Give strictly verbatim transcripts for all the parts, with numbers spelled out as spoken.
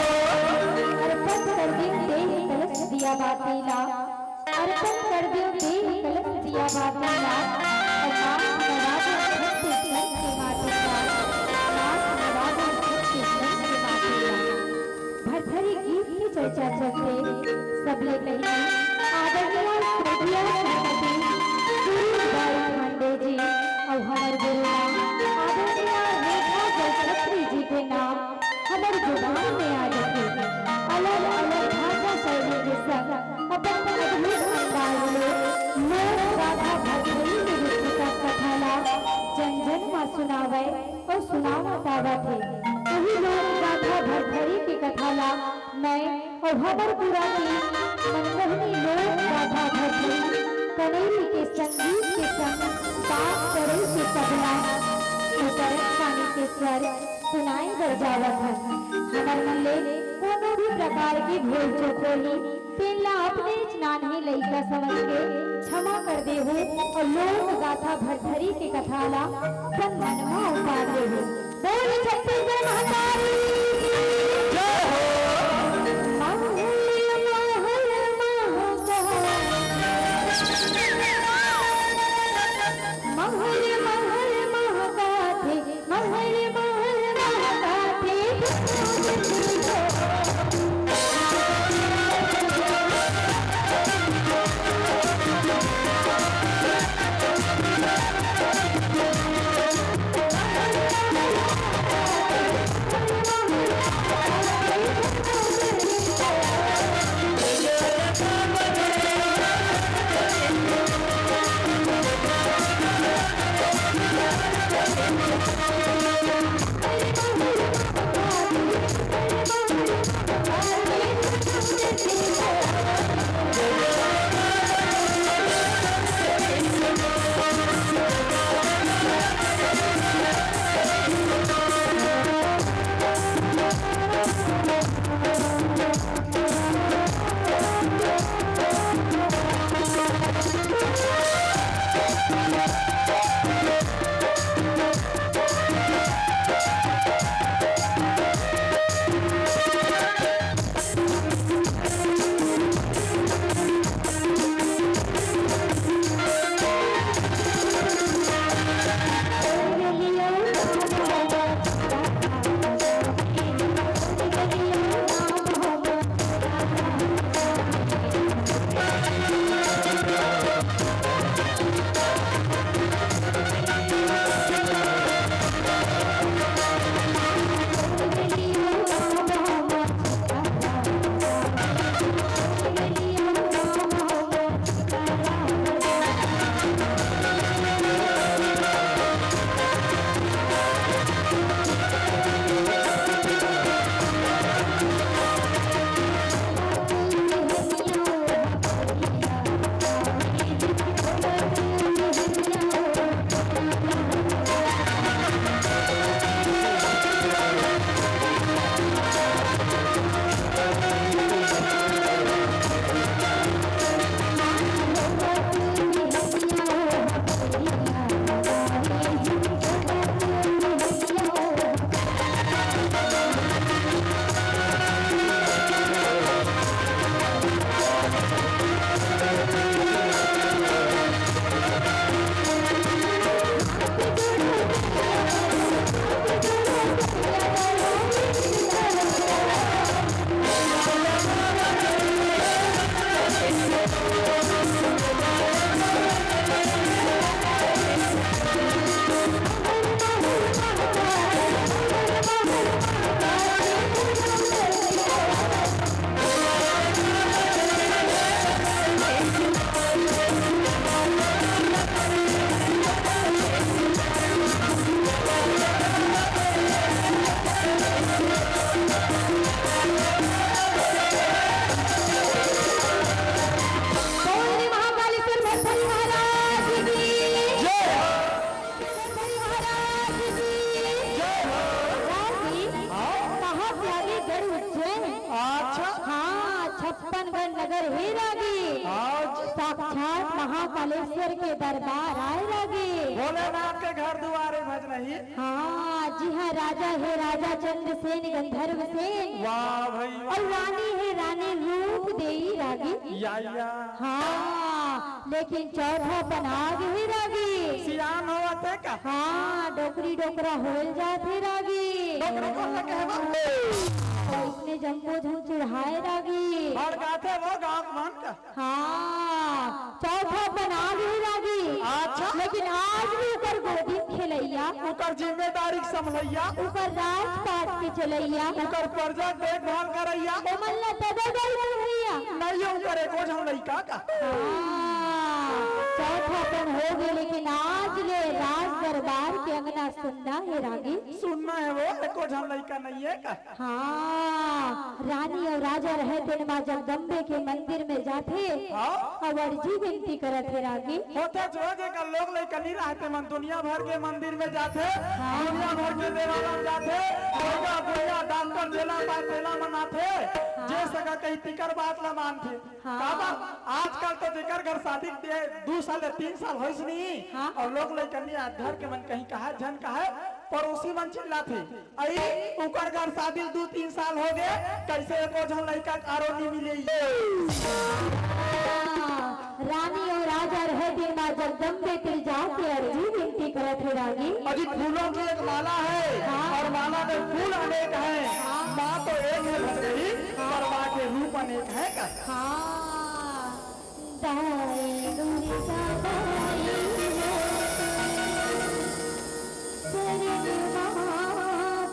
अर्पण कर दियो देह कलश दिया बाती ला, अर्पण कर दियो देह कलश दिया बाती ला, और नाथ नवाबो भक्त जन के माते ला, नाथ नवाबो भक्त जन के माते ला। भरथरी गीत के चर्चा चलते सबले पहले आदरणीय स्वर्गीय श्रीमती सुरीलाबाई पांडे जी और हमर गुरु नाम आदरणीय रेखा जलछत्री जी के नाम हमर जुबान में आ जाथे। अलग-अलग भाषा शैली के संग अपन अद्भुत अंदाज में लोक गाथा भरथरी के विस्तृत कथा ला जन-जन मा सुनावय अउ सुनावत आवत हे। उही लोक गाथा भरथरी के कथा ला मैं अउ हमर पूरा टीम मनमोहनी लोक गाथा भरथरी कनेरी के संगीत के संग पाठ करे के तबला के तरफ पानी के स्वर सुनाए बर जावत हन। हमर मन ले कोनो भी प्रकार के भूल चूक होही, तेन ला अपनेच नान्हे लइका समझ के क्षमा कर देहू अउ लोक गाथा भरथरी के कथा ला अपन मन म उतार देहू। बोल छत्तीसगढ़ महतारी की। जय हो। महल महल महका। महल महल महकाथे, महल महल महकाथे। छप्पन गढ़ नगर हे रागी। हाँ जी। साक्षात महाकालेश्वर के दरबार आए रागी। भोलेनाथ के घर दुआरे भज नहीं। हाँ, जिहाँ राजा हे राजा चंद्रसेन गंधर्व सेन। वाह भाई वाह। अउ रानी हे रानी रूप देई रागी। या, या। हाँ, लेकिन चौथा पन आगे हे रागी। सियान होवत हे का? हाँ, डोकरी डोकरा होल जात हे रागी। डोकरी कोन ला कहे बा? अउ इसने जम्मो झन चिढ़ाए रागी। भड़काथे वो गाँव मन का। हाँ, चौथा पन आगे हे रागी। अच्छा। लेकिन आज भी ओकर गोदी म खेलइया। ओकर जिम्मेदारी के संभलइया। ओकर राजपाट के चलइया। ओकर प्रजा के देखभाल करइया। ओमन ला ददा दाई पढ़इया। नहीं ओकर एको झन लइका का। हाँ, चौथा पन होगे, लेकिन आज ले राज दरबार के अंगना सुन्ना हे रागी। सुन्ना हे वो, एको झन लइका नहीं हे का? हाँ, रानी अउ राजा रहे तेन माँ जगदम्बे के मंदिर में जाथे। हाँ। अउ अर्जी विनती करत हे रागी। होथे जो जेकर लोग लइका नहीं रहते मन दुनिया भर के मंदिर में जाथे, हाँ। दुनिया भर के देवाला में जाथे, दुनिया, दुनिया डॉक्टर जेला पाए तेला मनाथे, हाँ। जे सगा कही तिकर बात ला मानथे। हाँ। काबर आजकल तो जेकर घर शादी के दू साल या तीन साल होइस नहीं, हाँ। अउ लोग लइका नहीं, आज घर के मन कहीं कहा झन कहा, पड़ोसी मन चिल्लाथे, "अई, उकर घर शादी दू तीन साल होगे, कइसे एको झन लइका कारो नी मिले?" हाँ, रानी अउ राजा रहे दिन माँ जगदम्बे तिर जाके अर्जी विनती करत हे रागी। अजी फूलों की एक माला है हाँ। और माला में फूल अनेक हैं, हाँ। माँ तो एक है भगवती, हाँ। पर माँ के रूप अनेक है का? हाँ। दाई दुर्गा दाई हो, शरण मा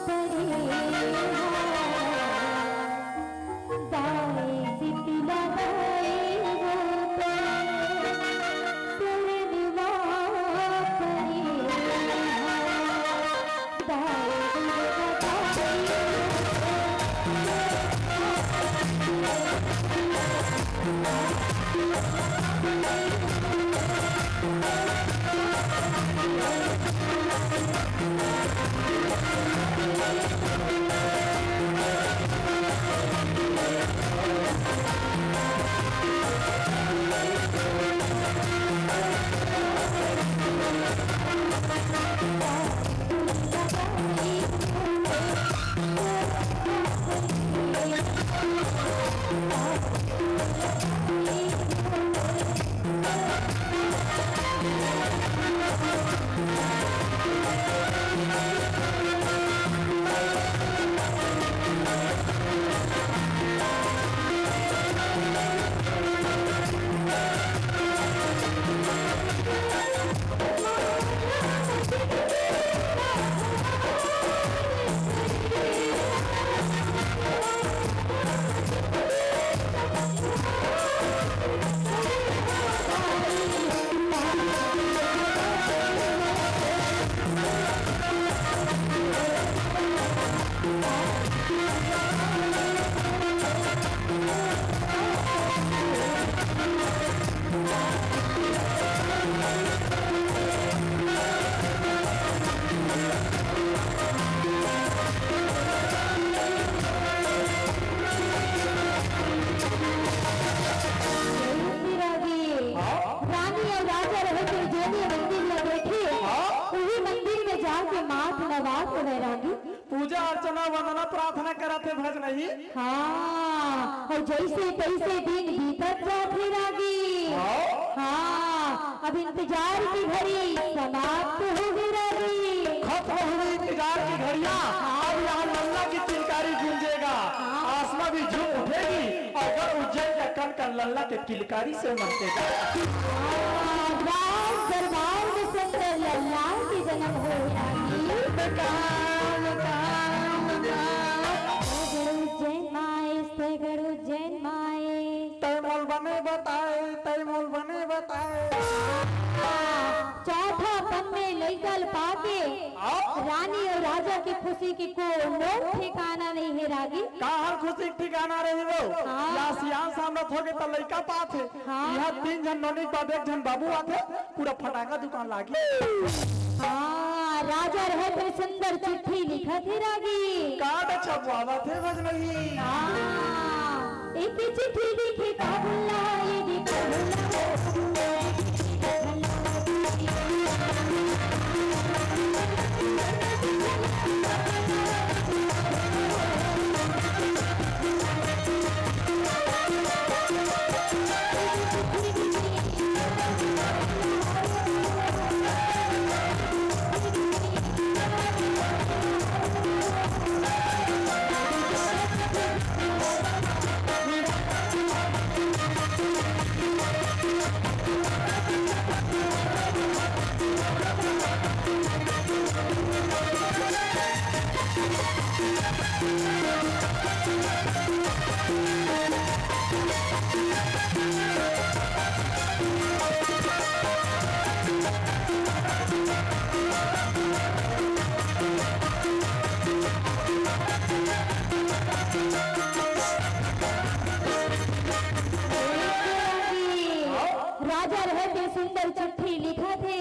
परे हा। दाई शीतला दाई हो, शरण मा परे हा। रानी अउ राजा रहे तेन जेन ये मंदिर ला देखे, हाँ। उही मंदिर में जाके माथ नवात हे रागी। पूजा अर्चना वंदना प्रार्थना करत हे भज नहीं। हाँ, अउ जइसे तइसे दिन बीतत जाथे रागी। हाँ। हाँ, अब इंतजार की घड़ी समाप्त होगे रागी। खत्म हुई इंतजार की घड़ियाँ, अब यहाँ लल्ला की किलकारी गूंजेगा, हाँ। आसमां भी झूम उठेगी और गढ़ उज्जैन का कण कण लल्ला के किलकारी से महकेगा। हाँ, राज दरबार में सुंदर लल्ला के जन्म होय रागी। जय गढ़ उज्जैन माय, जय गढ़ उज्जैन माय। तै मोल बने बताए, तै मोल बने बताए। चौथा पन में लइका ल पाके हाँ। रानी अउ राजा के खुशी के कोनो ठिकाना नहीं हे रागी। का हर खुशी के ठिकाना रही वो? हाँ। या सियान सामने होगे त लइका पाथे। हाँ। यहाँ तीन झन नोनी के बाद एक झन बाबू आथे, पूरा फटाका दुकान लागी। हाँ, राजा रहे तेन सुंदर चिट्ठी लिखत हे रागी। कार्ड छपवावत हे भज नहीं। हाँ। एक चिट्ठी लिखे काबुल ला, ये भी काबुल ला। राजा रहे ते सुंदर चिट्ठी लिखत हे।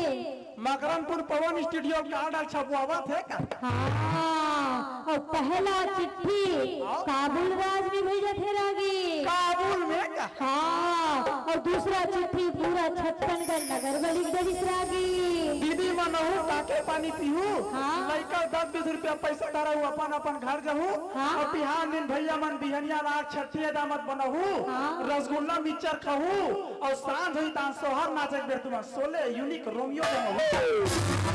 मकरनपुर पवन स्टूडियो कार्ड छपवावत हे का? हाँ, अउ पहला चिट्ठी काबुल राज में भेजत हे रागी। काबुल में का? हाँ, अउ दूसरा चिट्ठी पूरा छत्तीसगढ़ नगर में लिख देविस रागी। दीदी मन अहू, काके पानी पीहू? हाँ। लइका दस बीस रुपया पैसा धरहू, अपन अपन घर जहू। हाँ। अउ बिहान दिन भैया मन बिहनिया राग छट्ठी अदा मत बनहू। हाँ। रसगुल्ला मिक्सचर खाहू। अउ सांझ होही तान सोहर नाचे के बेर तुमन सोले यूनिक रोमियो जमा होही।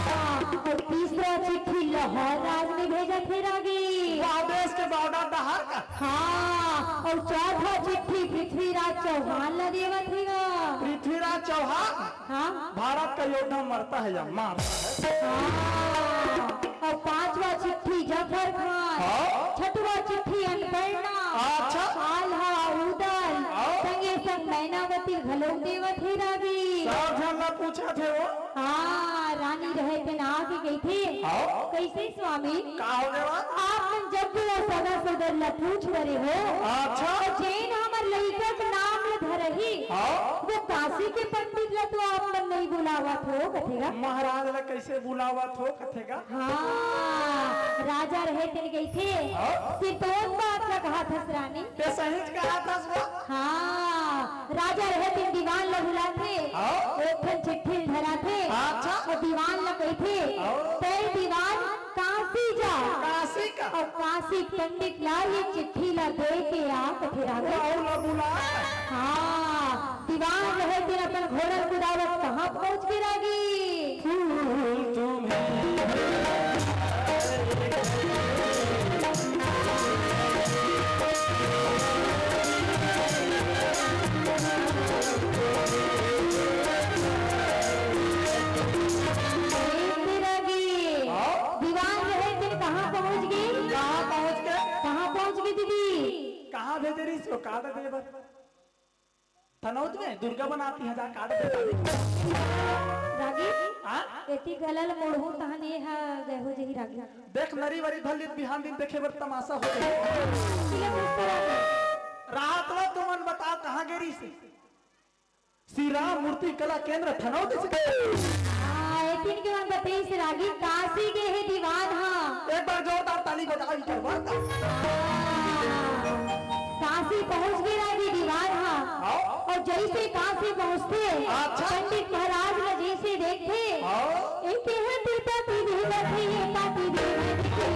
हाँ, अउ तीसरा चिट्ठी लाहौर राज में भेजत हे रागी। वाह, देश के बॉर्डर डहार का। हाँ, अउ चौथा चिट्ठी पृथ्वीराज चौहान ला देवत हे गा। पृथ्वीराज चौहान हाँ। भारत का योद्धा मरता है या मारता है? हाँ। अउ पांचवा चिट्ठी जफर खान, हाँ। छठवा चिट्ठी अन्नपूर्णा, अच्छा। आल्हा उदल, हाँ। संगे संग मैनावती घलो देवत हे रागी। सब झन ला पूछत हे वो। हाँ, रानी रहे तेन आके कहिथे, हाँ। कइसे स्वामी? का हो गे बा? आप मन जब भी वो सगा सोदर ला पूछ डरे हो, अच्छा। अउ जेन हमर लइका के नाम ला धरही, हाँ। वो काशी के पंडित ला तो आप मन नइ बुलावत हो, कथे गा। महाराज ला कइसे बुलावत हो, कथे गा। हाँ, राजा रहे तेन कहिथे, हाँ। सिरतोन बात ला कहत हस रानी। ते सहीच कहत हस वो। हाँ, राजा रहे तेन दीवान ला बुलाथे, हाँ। एक ठन चिट्ठी धराथे, अच्छा। अउ दीवान ला कहिथे, हाँ। तैं दीवान काशी जा। काशी का? अउ काशी पंडित ला ये चिट्ठी ला दे के आ, कथे राजा। अउ ला बुला। हाँ, दीवान रहे तेन अपन घोड़ा कुदावत कहाँ पहुँच गे रागी। फूल तुम्हें ए रागी, हाँ? दीवान रहे तेन कहाँ पहुँच गे? कहाँ पहुँच गे? कहाँ पहुँच गे दीदी? कहाँ भेजे रहिस वो कार्ड दे बर? थनौद में दुर्गा बनाती है, जा कार्ड दे। रागी, हाँ? एती गलल मोड़हूँ तहन ए ह गए हो जही रागी। देख नरी वरी धलित बिहान दिन देखे बर तमाशा हो जाही। इले मुस्कुरा दे। रात ला तुमन बताओ कहाँ गे रहिस? श्री राम मूर्ति कला केंद्र थनौद से। हाँ, एतिन के मन बतइस रागी काशी गे हे दीवान हा। एक बार जोरदार ताली बजाओ इनकर बर। हाँ, काशी पहुँच गे रागी दीवान हा। हाँ। अउ जइसे काशी पहुँचथे, अच्छा। पंडित महाराज ला जइसे देखथे, हाँ। इनके यहाँ तिरपति देवत हे, ये पति देवत हे।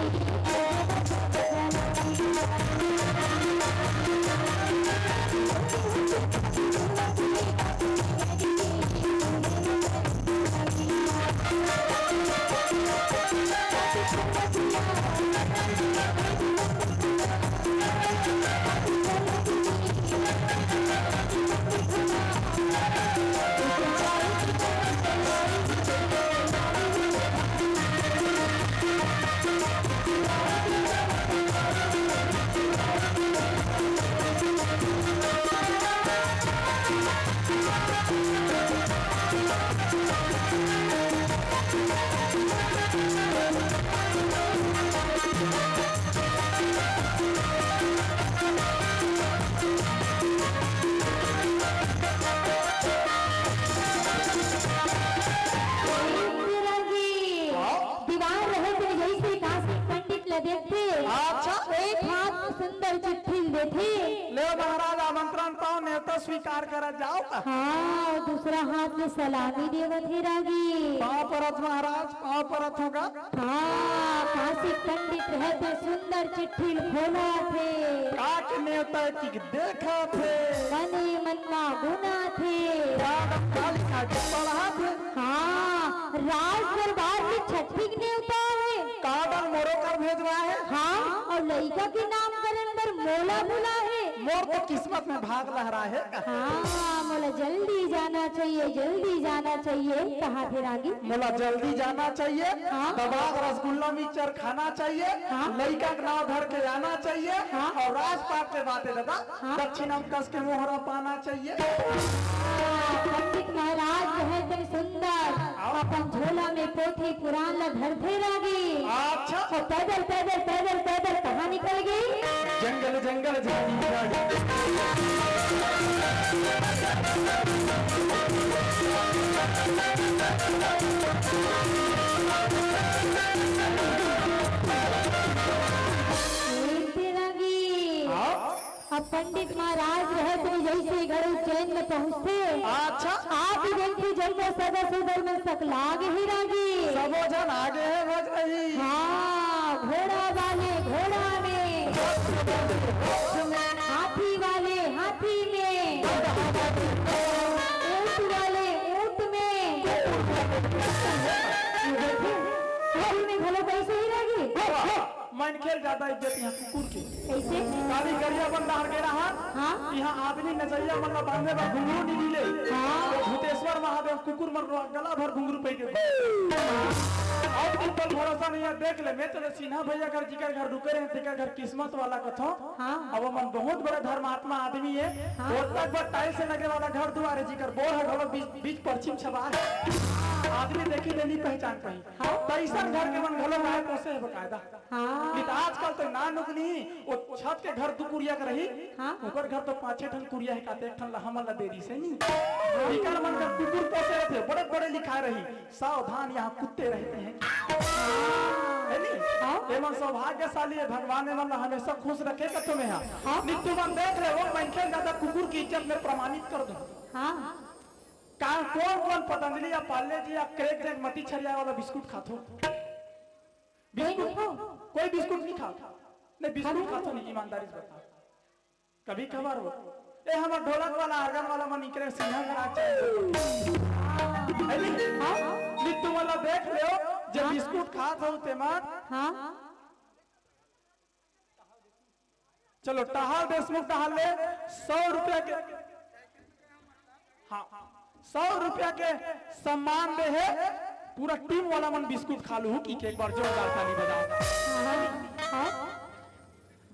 दीवान रहे थे जैसे काशी पंडित देखथे। अच्छा। एक हाथ में सुंदर चिट्ठी ल देथे। ले महाराज, आमंत्रण पाओ, नेवता स्वीकार करा जाओ का? हाँ, अउ दूसरा हाथ में सलामी देवत हे रागी। पाँव परत महाराज, पाँव परत होगा। हाँ, काशी पंडित रहते सुंदर चिट्ठी ल खोलथे। का के नेवता की देखथे। मने मन मा गुनाथे। का डंग काली का के पढ़थे। हाँ, राज दरबार में छट्ठी के नेवता हे। का डंग मोरो कर भेजवाहे। हाँ, अउ लइका के नामकरण बर मोला बुलाहे। मोर तो किस्मत में भाग लहराहे। हाँ, मोला जल्दी जाना चाहिए, जल्दी जाना चाहिए, कहाथे रागी। मोला जल्दी जाना चाहिए। हाँ। दबाग रसगुल्ला मिक्सचर खाना चाहिए। हाँ। लइका के नाम धर के आना चाहिए। हाँ। अउ राजपाट के बात हे दादा, हाँ। दक्षिणा में कस के मोहरा पाना चाहिए। पंडित महाराज कहे तेन सुंदर अपन झोला में पोथी पुराण ला धरथे रागी। अच्छा। अउ पैदल, पैदल, पैदल, पैदल कहाँ निकल गे? जंगल, जंगल, झाड़ी, झाड़ी। ए रागी। हाँ। अब पंडित महाराज रहत में जइसे घड़ू चैन में पहुँचथे। अच्छा। आप ही देखथे जम्मो सगा सुभर मन सकला गे हे रागी। सबो झन आगे हे भज रही। हाँ, घोड़ा वाले घोड़ा में, हाथी वाले हाथी में, ऊंट वाले ऊंट में। ये देखो, सही में घलो कइसे हे रागी। मनखे ल ज्यादा इज्जत इहाँ कुकुर के। कइसे? काली गरियाबंद डहर गे रहन। हाँ। इहाँ आदमी नचइया मन ला बांधे बर घुंघरू नइ मिले। हाँ। तो भूतेश्वर महादेव कुकुर मन ला गला भर घुंघरू पहिर के। अब तू कल भरोसा नइ हे, देख ले, मैं तो सिन्हा भइया घर, जिकर घर रुके रहेन, तेकर घर किस्मत वाला कथों। हाँ। अब ओमन बहुत बड़े धर्मात्मा आदमी हे। हाँ। ओतका बड़ टाइल्स से लगे वाला घर दुवार हे, जिकर बोर ह घलो बीच, बीच परछिम छबा हे। आदमी देखही त नइ पहिचान पाही। हाँ। त अइसन घर के मन घलो गाय पोसे हे बकायदा। हाँ। नहीं तो आजकल तो ना नुकनी, वो छत के घर दू कुरिया के रही, हाँ। ओकर घर तो पाँचे ठन कुरिया हे, काते एक ठन ला हमन ला दे दिस हे नी। इकर मन का कुकुर पोसे रहिथे, बड़े बड़े लिखाए रही, "सावधान, यहाँ कुत्ते रहते हैं।" हाँ। हे नी? हाँ। एमन सौभाग्यशाली हे, भगवान एमन ला हमेशा खुश रखे कथों मैं हा। हाँ। नहीं तुमन देख ले, वो मनखे ज्यादा कुकुर की इज्जत में प्रमाणित कर दो। हाँ। का, कोन कोन पतंजलि या पार्ले जी या क्रैक जैक मती छरिया वाला बिस्कुट खाथो? कोई बिस्कुट, नहीं खाओ। कोई बिस्कुट नहीं खाओ। नहीं, बिस्कुट खाओ। खाथो नहीं, ईमानदारी से बता। कभी कभार हो। ए, हमर ढोलक वाला, organ वाला मन इकरे सिंहा करा चाहिए। है नहीं? हाँ। नहीं, तुम वाला देख ले, जब हाँ। बिस्कुट खात हो, ते मन। हाँ। चलो, टहाल देशमुख टहाल ले सौ रुपया के, हाँ, सौ रुपया के सम्मान दे हे। पूरा टीम वाला मन बिस्कुट खा लूहू कि एक बार जोरदार ताली बजाओ। हाँ।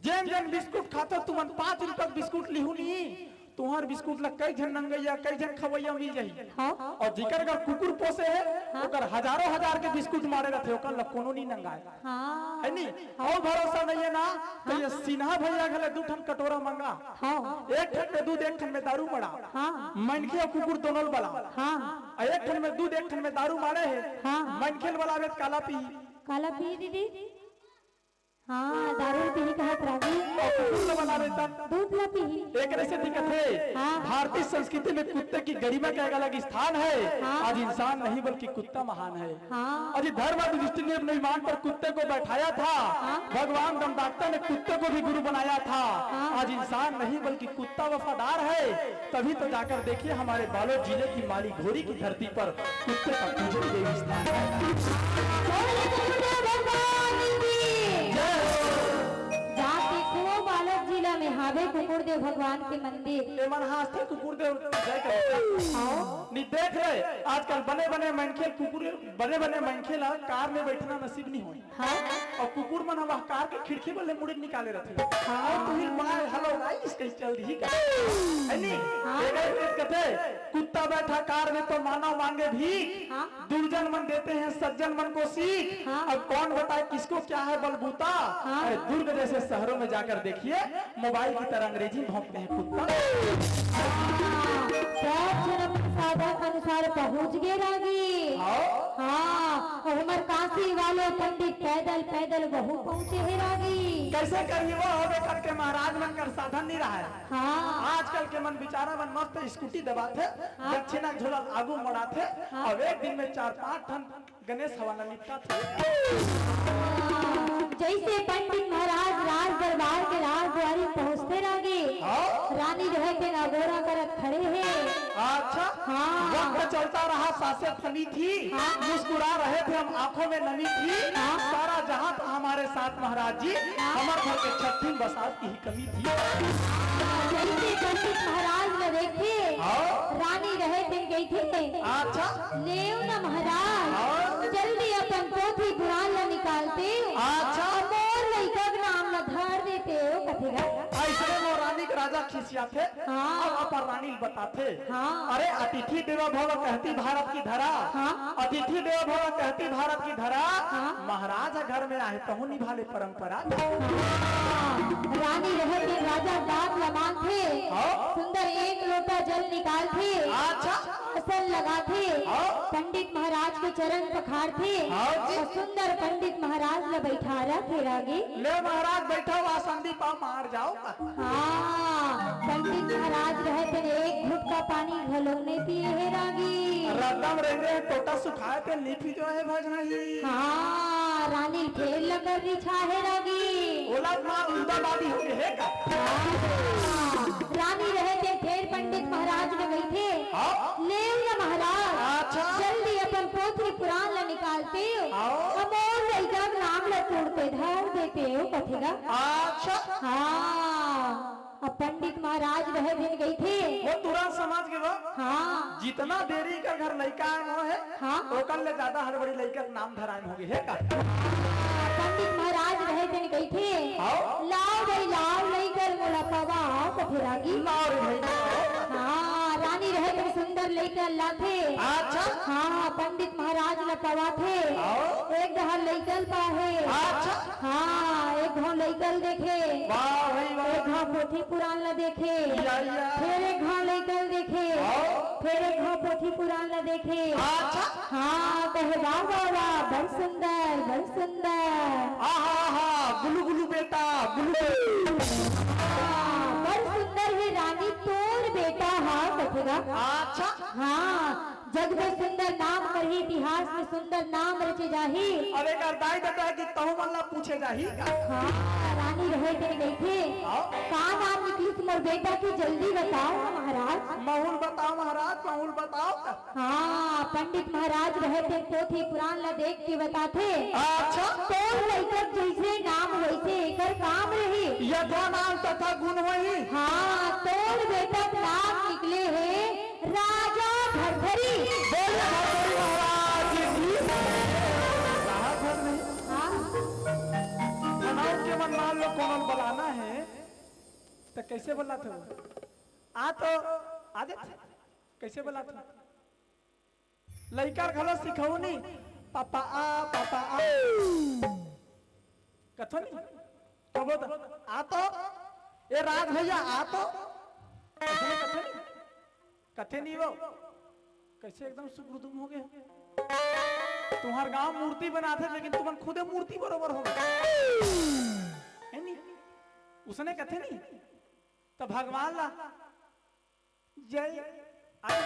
जेन जेन बिस्कुट खाथो, तुमन पाँच रुपया के बिस्कुट लिहू नहीं, तुंहर बिस्कुट ला कई झन नंगइया, कई झन खवइया मिल जाही। हाँ। अउ जिकर घर कुकुर पोसे हे, हाँ। ओकर हजारों हजार के बिस्कुट मारे रथे, ओकर ला कोनो नहीं नंगाय। हाँ। है नी? अउ भरोसा नहीं हे ना, तो हाँ। ये सिन्हा भइया घले दू ठन कटोरा मंगा। हाँ। एक ठन में दूध, एक ठन में दारू मड़ा। हाँ। मनखे अउ कुकुर दोनों ल बला। हाँ। अउ एक ठन में दूध, एक ठन में दारू माड़े हे। हाँ। मनखे ल बलाबे त काला पीही? काला पीही दीदी? हाँ, दारू पीही कहत रागी। अउ कुकुर ल बलाबे त? दूध ला पीही। एकरे से दिक्कत हे। हाँ। भारतीय संस्कृति में कुत्ते की गरिमा का एक अलग स्थान है। हाँ। आज इंसान नहीं बल्कि कुत्ता महान है। हाँ। और ये धर्म और दृष्टि ने अपने विमान पर कुत्ते को बैठाया था। हाँ। भगवान दंडात्ता ने कुत्ते को भी गुरु बनाया था। हाँ। आज इंसान नहीं बल्कि कुत्ता वफादार है, तभी तो जाकर देखिए हमारे बालोद जिले की माली घोरी की धरती पर कुत्ते का पूजन देवी स्थान है। बोलिए कुकुरदेव भगवान की। जय हो। जाके खूब बालोद जिला में हावे कुकुरदेव भगवान के मंदिर। ए मन हाथ थे कुकुरदेव जय कर। हाँ। नहीं देख रहे, आजकल बने बने मनखे कुकुर, बने बने मनखे ला कार में बैठना नसीब नहीं होय। हाँ। अउ कुकुर मन ह वह कार के खिड़की बले मुड़ी निकाले रथे। हाँ। अउ तुहिर माय, "Hello guys, कइसे चल रही का?" है नी? हाँ। एकर के कथे, "कुत्ता बैठा कार में तो मानव मांगे भीख। हाँ। दुर्जन मन देते हैं सज्जन मन को सीख। हाँ। अब कौन बताए किसको क्या है बलबूता?" हाँ। अरे दुर्ग जैसे शहरों में जाकर देखिए, मोबाइल की तरह अंग्रेजी में भौंकते हैं कुत्ता। हाँ। सब झन अपन साधन अनुसार पहुँच गे रागी। हाँ। हाँ, अउ हमर काशी वाले पंडित पैदल पैदल वहू पहुँचे हे रागी। कइसे करही वो, होबे करके महाराज मन कर साधन नइ रहय। हाँ। आजकल के मन बिचारा मन मस्त स्कूटी दबाथे, हाँ। दक्षिणा झोला आगू मोड़ाथे, हाँ। अउ एक दिन में चार पांच ठन गणेश हवा ला निपटा थे। जइसे पंडित महाराज राज दरबार के राजद्वारी पहुँचथे रागी, हाँ। रानी रहे तेन अगोरा करत खड़े हे। अच्छा। हाँ। वक्त चलता रहा, सांसें थमी थी, हाँ। मुस्कुरा रहे थे हम, आंखों में नमी थी। हाँ। सारा जहां था हमारे साथ महाराज जी, हाँ। हमर घर के छट्ठी बसात की कमी थी। जइसे पंडित महाराज ला देखे, हाँ। रानी रहे तेन कहिथे, अच्छा। लेव न महाराज, हाँ। जल्दी अपन पोथी पुरान ला निकालते, अच्छा। मोर लइका के नाम ला धर देते, ओ कथे गा। अइसने वो रानी के राजा खिसियाथे, हाँ। अउ अपन रानी ल बताथे, हाँ। अरे अतिथि देवो भव कहती भारत की धरा, हाँ। अतिथि देवो भव कहती भारत की धरा, हाँ। महाराज ह घर में आहे तहूं निभाले परंपरा। हाँ, रानी रहे तेन राजा बात ल मानथे, हाँ। सुंदर एक लोटा जल निकालथे, अच्छा। आसन लगाथे, हाँ। पंडित महाराज के चरण पखारथे, हाँ जी। अउ सुंदर पंडित महाराज ल बइठारथे रागी। ले महाराज बइठव, आसन दीपा मार जाव। हाँ, पंडित महाराज रहे तेन एक घुटका पानी घलो नइ पिए हे रागी। रद्दा म रेंगे हे, टोटा सुखाय तेन नइ पी जो हे भजनही। हाँ, रानी फेर लंगर बिछा हे रागी। ओला माँ उल्टा बादी हो गे हे का? हाँ, रानी रहे तेन फेर पंडित महाराज ल कहिथे, हाँ। लेव न महाराज, अच्छा। जल्दी अपन पोथी पुरान ला निकालते, हाँ। अउ मोर लइका के नाम ला तोड़ के धर देते, ओ कथे गा। अच्छा। हाँ। अब पंडित महाराज रहे तेन कहिथे। वो तुरंत समझ गे वो। हाँ। जितना देरी कर घर लइका आए वो हे, हाँ। ओकर ले ज्यादा हड़बड़ी लइका के नाम धराए हो गे हे का? पंडित महाराज रहे तेन कहिथे। हाँ। लाव भई लाव लइका ल मोला पवा, कथे रागी। लाव रे भई, लाव। हाँ, रानी रहे तेन सुंदर लइका ल लाथे। अच्छा। हाँ, पंडित महाराज ल पवाथे। हाँ। एक डहर लइका ल पाहे। अच्छा। हाँ, एक घांव लइका ल देखे। वाह भाई वाह। एक घांव पोथी पुरान ल देखे। या, या। फेर एक घांव लइका ल देखे। हाँ। फेर एक घांव पोथी पुरान ल देखे। अच्छा। हाँ, कहे, "वाह, वाह, वाह, बड़ सुंदर, बड़ सुंदर।" आहा, आहा, गुलू गुलू बेटा, गुलू गुलू। हाँ, बड़ सुंदर हे रानी तोर बेटा, हाँ, कथे गा। अच्छा। हाँ, जग में सुंदर नाम करही, इतिहास में सुंदर नाम रचे जाही। अरे एकर दाई ददा हे कि तहूं मन ला पूछे जाही का? हाँ, रानी रहे तेन कहिथे। हाँ। का नाम निकलिस मोर बेटा के, जल्दी बताव ना महाराज। महूं ल बताव महाराज, महूं ल बताव। हाँ, पंडित महाराज रहे तेन पोथी पुरान ला देख के बताथे। अच्छा। तोर लइका के जइसे नाम वइसे एकर काम रही। यथा नाम तथा गुण होही। हाँ, तोर बेटा के नाम निकले हे राजा भरथरी। बोल भरथरी महाराज की। कहा घर नहीं? हाँ। अनाज के मन मान लो कोनो ल बलाना हे, त कइसे बलाथे वो? आ तो, आ दे। कइसे बलाथे? लइका ल घलो सिखउनी, "पापा आ, पापा आ।" कथो नहीं? कबो त, "आ तो, ए राज भइया, आ तो।" कइसे नहीं कथे नहीं? कथे नहीं वो। कइसे एकदम सुगुरदुम हो गे? तुम्हर गांव मूर्ति बनाथे, लेकिन तुमन खुदे मूर्ति बरोबर हो गे। हे नहीं? उसने कथे नहीं? त भगवान ला जय। अरे,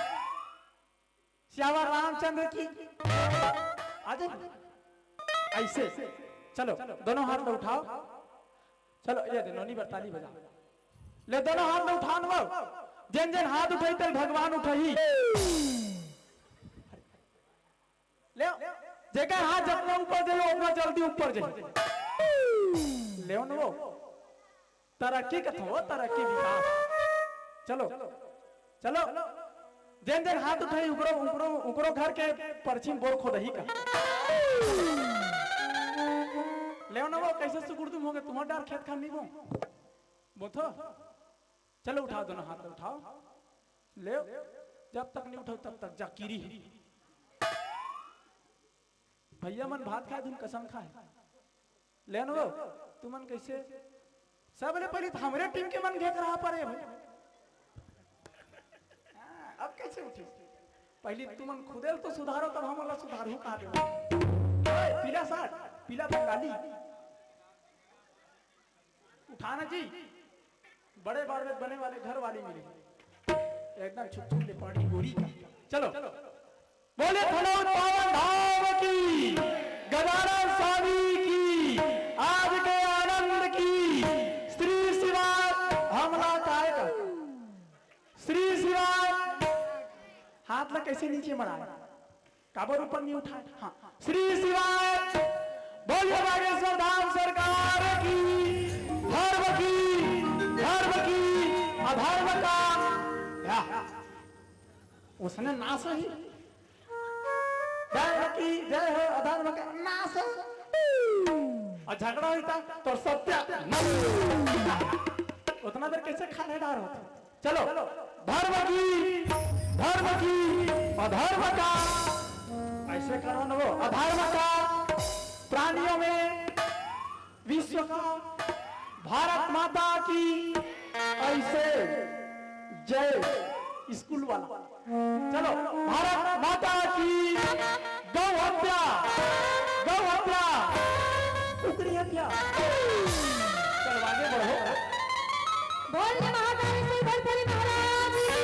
सियावर रामचंद्र की। आ जाइए। अइसे। चलो, दोनों हाथ ल उठाव। चलो, ये दे, नोनी बर ताली बजाव। ले, दोनों हाथ ल उठाव न वो। जेन जेन हाथ उठही, तेन भगवान उठही। ले, जेकर हाथ जतना ऊपर जाही, ओतना जल्दी ऊपर जाही। ले न वो। तरक्की कथो, तरक्की विकास। चलो, चलो। जेन जेन हाथ उठही, उकरो, उकरो, उकरो घर के परछी म बोर खोदही का। ले न वो, कइसे सुगुरदुम हो गे, तुम्हर डार खेत खार नहीं बो। बोलथो। चलो उठाव, दोनों हाथ उठाव। ले, जब तक नहीं उठाव, तब तक जा किरी। भइया मन भात खाय धुन कसम खाय। ले न वो, तुमन कइसे? सबले पहिली त हमरे टीम के मन घेकरहा परे भाई। हाँ, अब कइसे उठी? पहली तुमन खुदे ल तो सुधारो, तब हमन ला सुधारहू कहा दे। ओए, पीला शर्ट, पीला बंगाली। उठाना जी, बड़े बाड़वे बने वाले घर वाली मिली, एकदम छुक छुक ले पानी गोरी का। चलो, बोले फलौद पावन धाम की, गजानन स्वामी की, आज के आनंद की। श्री शिवा हमला काय का, श्री शिवा हाथ ला कैसे नीचे मड़ाए, काबर ऊपर नहीं उठाए? हाँ, श्री शिवाय, बोलिए बागेश्वर धाम सरकार की, धर्म की, धर्म की, अधर्म का, या, उसने नाश ही, धर्म की जय हो, अधर्म का नाश। और झगड़ा होता तो सत्य, उतना देर कैसे खाने डार होता? चलो, धर्म की, धर्म की, अधर्म का, ऐसे करो ना वो, अधर्म का, प्राणियों में, विश्व का, भारत माता की, ऐसे, जय, स्कूल वाला। चलो, भारत माता की, गौ हत्या, गौ हत्या, कुकरी हत्या। चलो, आगे बढ़ो। बोल रे महाकालेश्वर भरथरी महाराज की।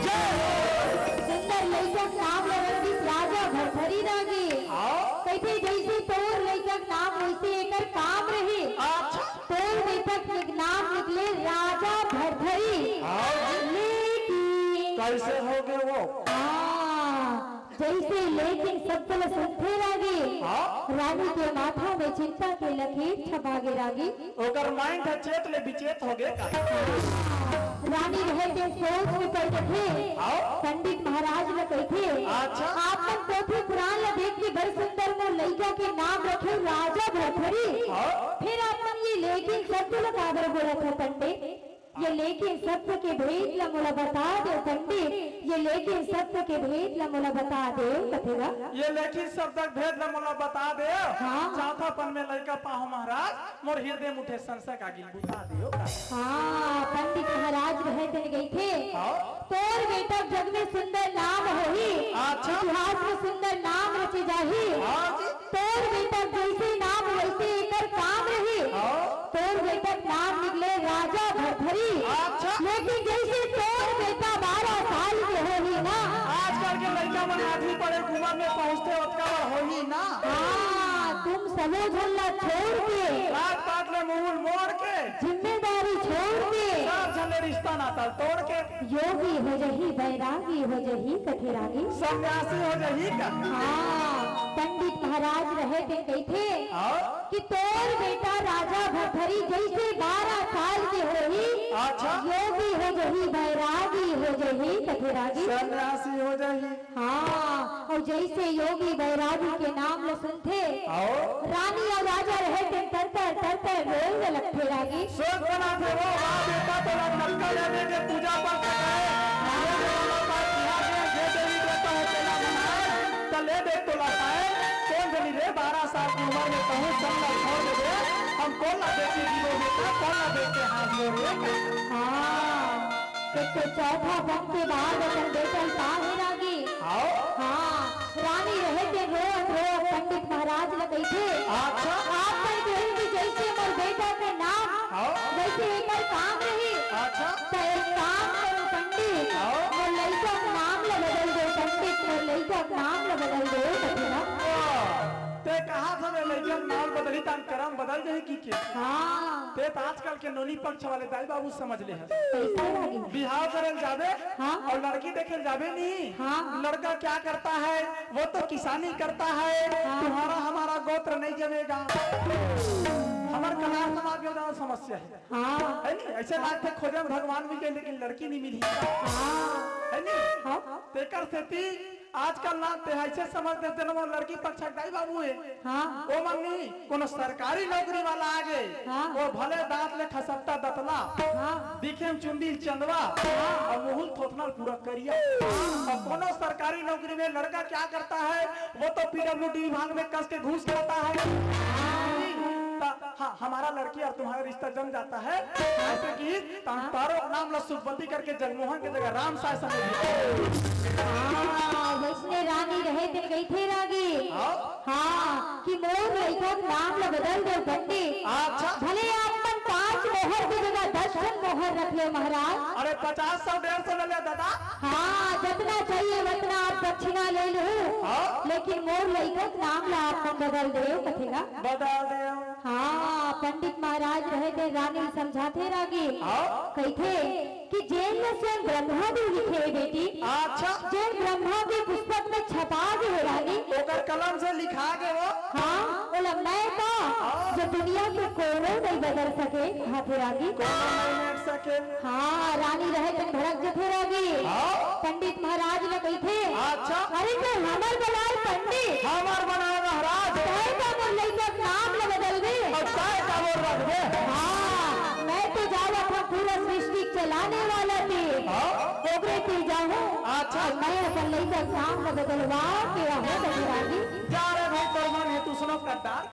जय हो। सुंदर लइका के नाम ल रखिस राजा भरथरी रागे। हाँ। कहिथे जैसे तोर लइका के नाम वैसे एकर काम रहे। अच्छा। तोर बेटा के नाम निकले राजा भरथरी। हाँ जी। लेकिन कैसे हो गए वो? हाँ। जैसे लेकिन शब्द ल सुनथे रागे, हाँ। रानी के माथा में चिंता के लकीर छपा गे रागे। ओकर mind ह चेत ले विचेत हो गे का? रानी रहे तेन सोच में पड़ जथे। हाँ। पंडित महाराज ल कहिथे, अच्छा। आप मन पोथी पुराण ल देख के बड़ सुंदर मोर लइका के नाम रखे राजा भरथरी। हाँ। फिर आप मन ये लेकिन शब्द ल काबर बोलत हो पंडित? ये लेकिन शब्द के भेद ल मोला बता दे पंडित, ये लेकिन शब्द के भेद ल मोला बता दे, कथे गा। ये लेकिन शब्द के भेद ल मोला बता दे। हाँ। चाहथों पन में लइका पाहूं महाराज, मोर हृदय में उठे संशय का अगिल बुझा दे। हाँ, पंडित महाराज रहे तेन कहिथे, हाँ। तोर बेटा जग में सुंदर नाम होही, अच्छा। इतिहास में सुंदर नाम रचे जाही। हाँ जी। तोर बेटा जैसे नाम वैसे एकर काम रही। हाँ। तोर बेटा के नाम निकले राजा भरथरी। अच्छा। लेकिन जैसे तोर बेटा बारह साल के होही ना। आजकल के लइका मन आठवीं पढ़े के उमर में पहुंचथे, ओतका बर होही ना। हाँ, तुम सबो झन ला छोड़ के। रात पात ले मुंह मोड़ के। जिम्मेदारी छोड़ के। सब झन ले रिश्ता नाता तोड़ के। योगी हो जही, बैरागी हो जही, कथे रागी। सन्यासी हो जही का? हाँ, पंडित महाराज रहे तेन कहिथे हाँ? कि तोर बेटा राजा भरथरी जैसे बारह साल के होही, अच्छा। योगी हो जही, बैरागी हो जही, कथे रागी। सन्यासी हो जही। हाँ, अउ जइसे योगी बैरागी के नाम ल सुनथे, अउ? रानी अउ राजा रहे तेन तर तर तर तर रोए ल लगथे रागी। सोच बनाथे वो, वाह बेटा, तोला कतका जाने के पूजा पाठ कराए, ये देवाला पाठ किया गया, ये देवी देवता है, तेला मनाए, त ले देख तोला पाए, कोन जनी रे, बारह साल की उम्र में कहूँ संग ल छोड़ देबे, हम कोन ला देख के जीबो बेटा, कोन ला देख के हाँसबो रे? हाँ। एक तो चौथा बन के बाद अपन बेटा ल पाहे रागी। हाँ। हाँ, रानी रहे तेन रोवत रोवत पंडित महाराज ल कहिथे, अच्छा। आप मन कहिन कि जैसे मोर बेटा के नाम, हाँ। वैसे एकर काम रही। अच्छा। त एक काम करो पंडित, हाँ। मोर लइका के नाम ल बदल दो पंडित, मोर लइका के नाम ल बदल दो, कथे ना। वाह, ते कहा था मैं लइका के नाम बदली, तान करम बदल जाही कि के? हाँ। ते त आजकल के नोनी पक्ष वाले दाई बाबू समझ ले हस। कैसे रागी? बिहाव करे ल जाबे हाँ। अउ लड़की देखे ल जाबे नहीं। हाँ। लड़का क्या करता है? वो तो किसानी करता है। हाँ। तुम्हारा हमारा गोत्र नहीं जमेगा। हमर कलार समाज में ज्यादा समस्या है। हाँ। है नहीं? ऐसे लागथे खोजे में भगवान मिल जाए, लेकिन लड़की नहीं मिली। हाँ। है नहीं? हाँ। तेकर सेती आजकल ना ते ऐसे समझ देथे ना, वो लड़की पक्ष के दाई बाबू है। हाँ। वो मन नहीं, कोनो सरकारी नौकरी वाला आ गे, हाँ। वो भले दांत ले खसकटा दतला, हाँ। दिखे में चुंदी चंदवा, हाँ। अउ मुंह थोथना पूरा करिया। हाँ। अउ कोनो सरकारी नौकरी में लड़का क्या करता है, वो तो पीडब्ल्यूडी विभाग में कस के घूस खाता है। हाँ। त-, हाँ, हमारा लड़की और तुम्हारा रिश्ता जम जाता है, ऐसे कि तारो नाम ला सुखवती करके जगमोहन के जगह राम साय समझ लिया। हाँ। वइसने रानी रहे तेन कहिथे रागी। हाँ। हाँ, कि मोर लइका के नाम ल बदल देव पंडित। अच्छा। भले आप मन पांच मोहर के जगह दस ठन मोहर रख लेव महाराज। अरे, पचास, सौ, डेढ़ सौ ले ले दादा। हाँ, जतना चाहिए वतना आप दक्षिणा ले लो। हाँ। लेकिन मोर लइका के नाम ल आप मन बदल देव, कथे गा। बदल देव। हाँ, पंडित महाराज रहे तेन रानी समझाथे रागी। हाँ। कहिथे कि जेन ल स्वयं ब्रह्मा देव लिखे हे बेटी। अच्छा। जेन ब्रह्मा के पुस्तक में छपा गे हे रानी। ओकर कलम से लिखा गे वो। हाँ, ओला मैं का, हाँ। जो दुनिया के कोनो नइ बदल सके, कहाथे रागी। कोनो नइ मेट सके। हाँ, रानी रहे तेन भड़क जथे रागी। हाँ। पंडित महाराज ल कहिथे, अच्छा। अरे तो हमर बनाए पंडित। हमर बनाए महाराज। तय का मोर लइका के नाम ल बदलबे। अउ तय का मोर रखबे। हाँ, मैं तो जावत हूँ पूरा सृष्टि चलाने वाला तीर। हाँ। ओकरे तीर जाहूँ। अच्छा। अउ मैं अपन लइका के नाम ल बदलवा के आहूँ कथे रागी। जा रे भाई, तोर मन हे, तू सुनो कट्टा।